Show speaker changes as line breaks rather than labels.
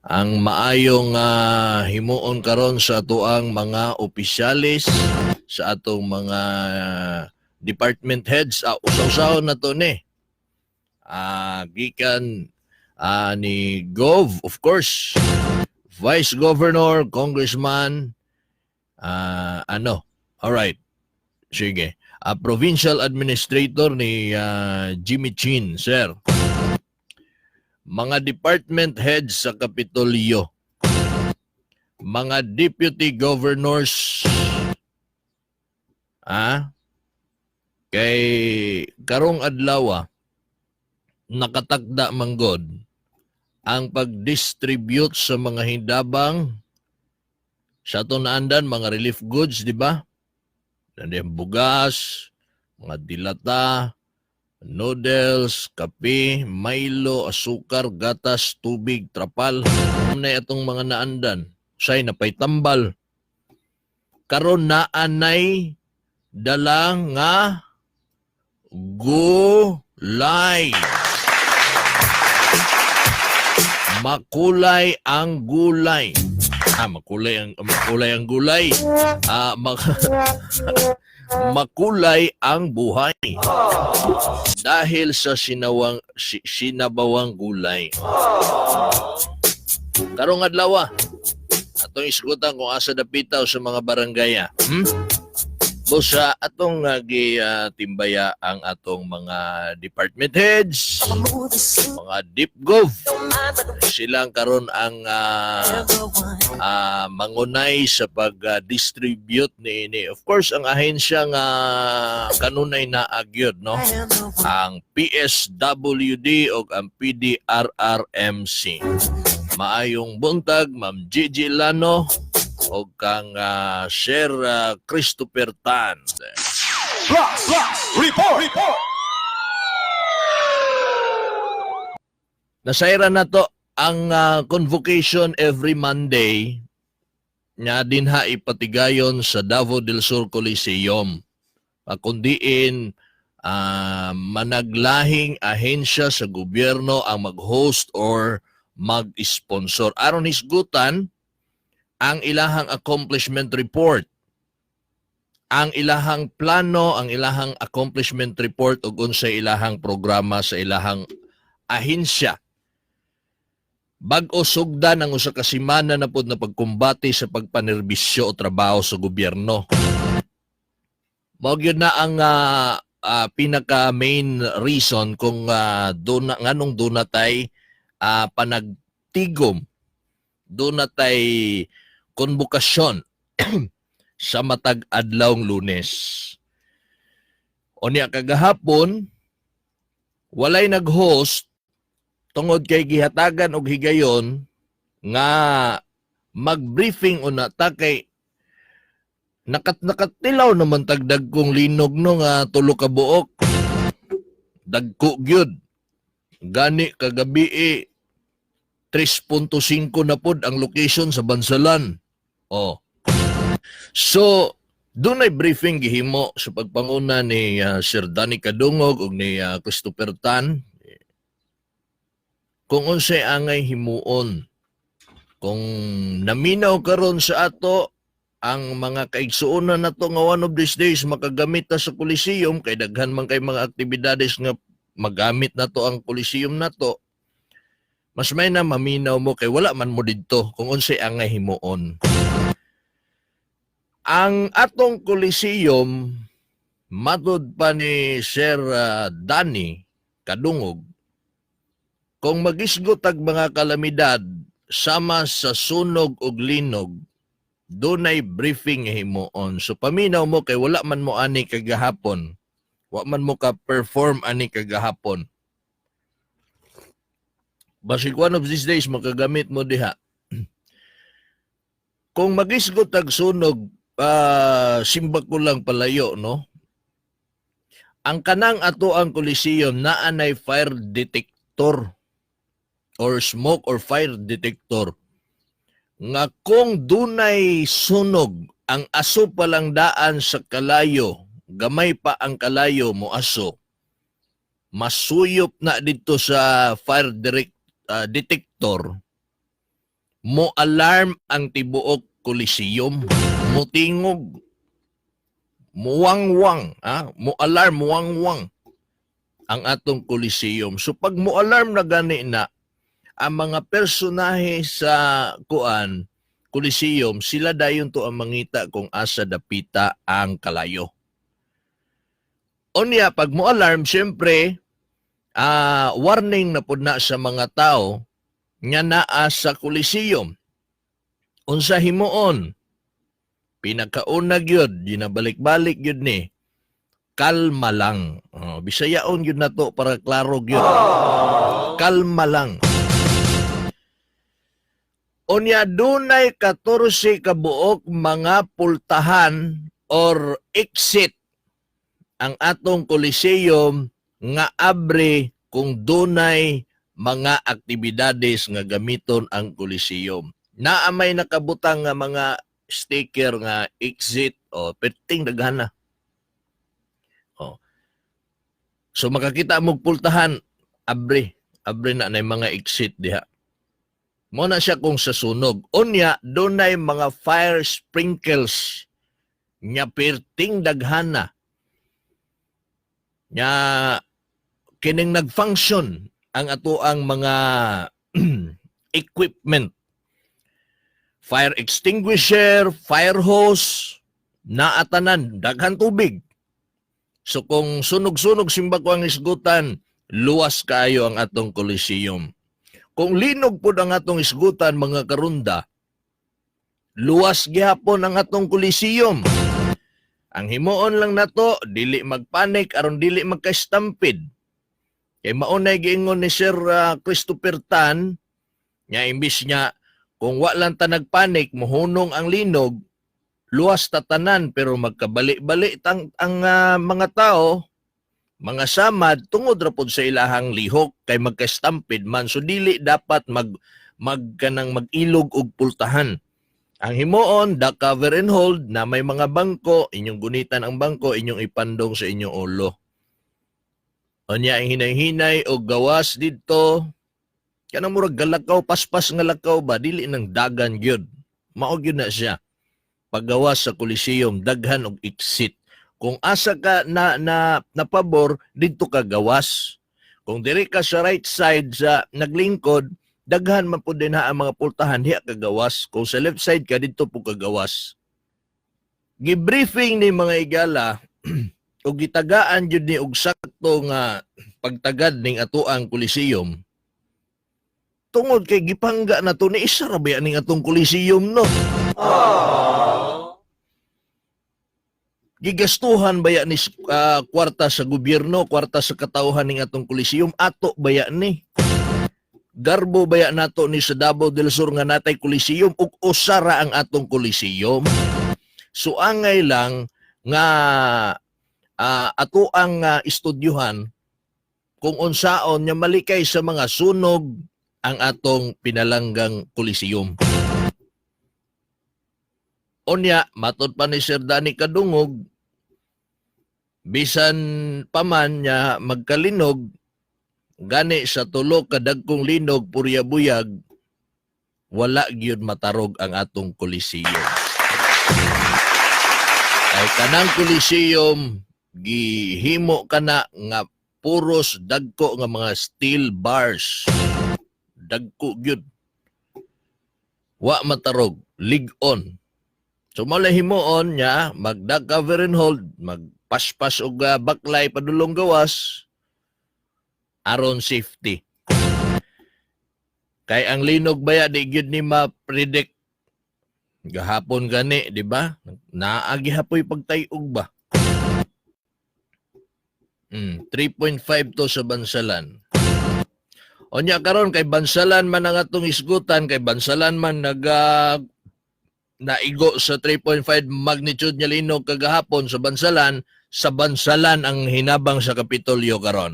Ang maayong himuon karon sa atoang mga opisyalis, sa atong mga department heads, usaw-usahon na to ni. Gikan ni Gov, of course, Vice Governor, Congressman, ano, alright, sige. Provincial Administrator ni Jimmy Chin, sir. Mga department heads sa Kapitolyo, mga deputy governors, kay karong adlaw nakatakda manggod ang pag-distribute sa mga hindabang sa ato naandan, mga relief goods, di ba? Nandiyan bugas, mga dilata, noodles, kape, Milo, asukar, gatas, tubig, trapal. Ano na itong mga naandan? Say, napay tambal. Karon naanay dala nga gulay. Makulay ang gulay. Makulay ang gulay. Makulay ang buhay. Dahil sa sinabawang gulay. Karong adlaw, atong isgutan kung asa dapitaw sa mga barangay. Busa atong gitimbaya ang atong mga department heads, mga DepGov. Silang karon ang mangunay sa pag-distribute ni. Of course, ang ahensya nga kanunay na agyod, no? Ang PSWD o ang PDRRMC. Maayong buntag, Ma'am Gigi Lano o kang Sir Christopher Tan.
Plus, Report. Report.
Nasayran na to ang convocation every Monday nga dinha ipatigayon sa Davao del Sur Coliseum. Pakundiin managlahing ahensya sa gobyerno ang mag-host or mag-sponsor. Aron hisgutan ang ilahang accomplishment report, ang ilahang plano, ang ilahang accomplishment report ug unsay ilahang programa sa ilahang ahensya. Bag-o sugdan ang usa ka semana na pod na pagkumbate sa pagpanerbisyo o trabaho sa gobyerno. Mao gyud na ang pinaka main reason kung duna nganong duna tay panagtigom, duna tay konbokasyon sa matag adlawng Lunes. Unya kagahapon walay nag-host tungod kay gihatagan og higayon nga mag-briefing una ta kay nakatilaw naman tagdag kong linog, no, nga tulo ka buok. Dagko gyud. Gani kagabi eh, 3.5 na pod ang location sa Bansalan. Oh. So, dunay briefing gihimo sa pagpanguna ni Sir Danny Cadungog ug ni Christopher Tan kung unsay angay himuon. Kung naminaw karon sa ato ang mga kaigsuonan nato nga one of these days makagamit ta sa Coliseum kay daghan man kay mga aktibidades nga magamit nato ang Coliseum nato, mas may na maminaw mo kay wala man mo didto kung unsay angay himuon. Ang atong Coliseum, matud pa ni Sir Danny Cadungog, kung magisgot ag mga kalamidad sama sa sunog ug linog, dunay briefing nga himuon. So paminaw mo kay wala man mo ani kagahapon. Wa man mo ka perform ani kagahapon. Basig one of these days makagamit mo diha. Kung magisgot ag sunog, simbag ko lang palayo, no? Ang kanang ato ang Coliseum naa nay fire detector or smoke or fire detector nga kung dunay sunog, ang aso pa lang daan sa kalayo, gamay pa ang kalayo mo aso, masuyop na dito sa fire detector. Mo alarm ang tibuok Coliseum. Mutingog. Muwangwang, ah, mo alarm, muwangwang ang atong Coliseum. So pag mo alarm na gani na ang mga personahe sa kuan Coliseum, sila dayon to ang mangita kung asa dapita ang kalayo. Unya, pag mo alarm, syempre, warning na pud na sa mga tao nga naa sa Coliseum. Unsa himuon? Pinakauna gyud, ginabalik-balik gyud ni, kalma lang. Oh, Bisayaon gyud na to para klaro gyud. Kalma lang. Unya, dunay 14 ka buok mga pultahan or exit ang atong Coliseum nga abre kung dunay mga aktibidades nga gamiton ang Coliseum. Naa may nakabutang nga mga sticker nga exit o perting daghan na. Oh. So makakita mo pultahan, abre, abre na na mga exit diha. Mo na siya kung sa sunog. Unya, dunay mga fire sprinkles nya perting daghana. Nya kining nag-function ang atoang mga equipment. Fire extinguisher, fire hose, naatanan, daghan tubig. So kung sunog-sunog simba ko ang isgutan, luwas kaayo ang atong Coliseum. Kung linog pod ang atong isgutan, mga karunda, luwas gihapon ang atong Coliseum. Ang himuon lang nato, dili magpanik aron dili magka-stampede. Kay maunay giingon ni Sir Christopher Tan, nga imbis niya kung wa lang ta nagpanik, mohunong ang linog, luwas ta tanan, pero magkabali-bali ang mga tao, mga samad, tungod ra pod sa ilahang lihok kay magka-stampede man. So dili dapat mag mag kanang mag-ilog og pultahan. Ang himuon, the cover and hold na may mga bangko, inyong gunitan ang bangko, inyong ipandong sa inyong ulo. Unya, ang hinay-hinay og gawas didto, kanang murag galakaw, paspas nga lakaw ba, dili nang dagan gyud. Mao gyud na siya. Paggawas sa Coliseum, daghan og exit. Kung asa ka na na napabor, didto ka gawas. Kung diri ka sa right side sa naglingkod, daghan man pud din ha ang mga pultahan, diha ka gawas. Kung sa left side ka, didto po ka gawas. Gibriefing ni mga igala ug gitagaan jud ni og sakto nga pagtagad ning atoang Coliseum tungod kay gipangga na to ni isa ra ba ning atong Coliseum, no? Gigastuhan baya ni kwarta sa gobyerno, kwarta sa katawhan ning atong Coliseum, ato baya ni? Garbo baya nato ni sa Davao del Sur nga natay Coliseum ug usa ra ang atong Coliseum? So angay lang nga ato ang estudyuhan kung unsaon nga malikay sa mga sunog ang atong pinalanggang Coliseum. Unya, matod pa ni Sir Danny Kadungog, bisan pa man niya magkalinog, gani sa tulo kadagkong linog purya buyag, wala gyud matarog ang atong Coliseum. Kay kanang Coliseum gihimo kana nga puros dagko nga mga steel bars. Dagko gyud. Wa matarog, lig-on. So mao himuon niya, magdag cover and hold, magpaspas og baklay padulong gawas aron safety. Kay ang linog baya, di gyud ni ma-predict. Gahapon gani, di ba? Naa gihapoy pagtayog ba? 3.5 to sa Bansalan. Unya karon kay Bansalan man ang atong isgutan, kay Bansalan man naga naigo sa 3.5 magnitude nga linog kagahapon sa Bansalan ang hinabang sa Kapitolyo karon.